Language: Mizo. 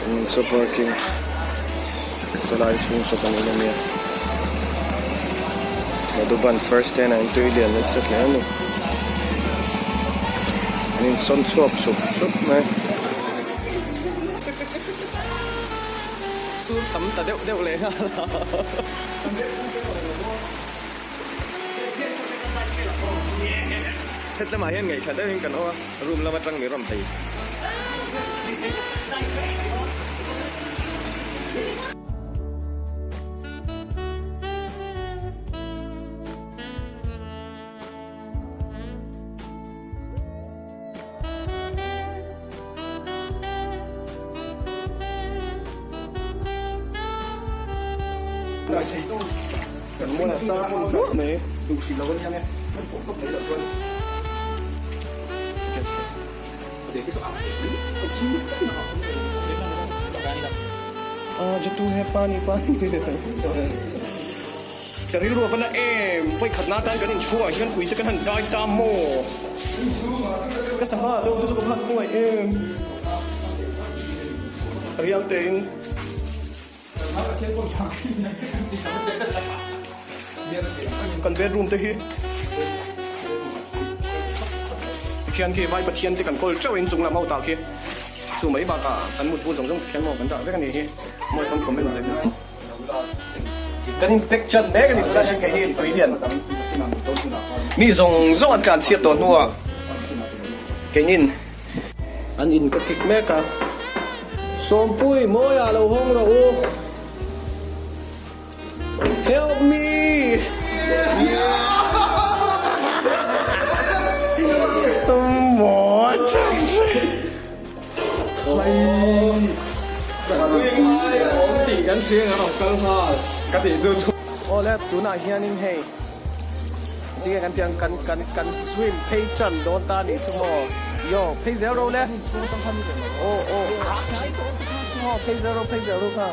Super King chulai chhung saw kan en ania Madhuban first stand ah hian tui lian nasa hle a ni an insawn chhuak sup sup mai. Sur tam ta deuh deuh leh nghal a. Hetlamah hian ngaihthla deuhin kan awm a, room lam atang min rawn bei. Ka rilru a va na em, vawikhat na tan kan inchhungah hian ui te kan han dai ta maw? Ka sangha deuh te chu ka va han khawngaih em. Riang tein. Kan bedroom te hi tikhian khi vai pathian te kan kawl teuh in chung lam ho tah khi chu mai bakah kan mutbu zawng zawng tikhian maw kan dah vek a ni hi mawi pawn comment zet. Kan in pack chan mek a ni tunah hian keini tui hian mi zawng zawng an tlan chhiat tawh hnuah keinin an in ka kik mek a Sawmpui mawiah lo hawng rawh u Help me Awle tunah hianin hei tinge kan tih ang kan kan kan swim phei tan dawn ta anih chu maw yo phei zel ro le aw aw aw phei zel ro phei zel ro kha.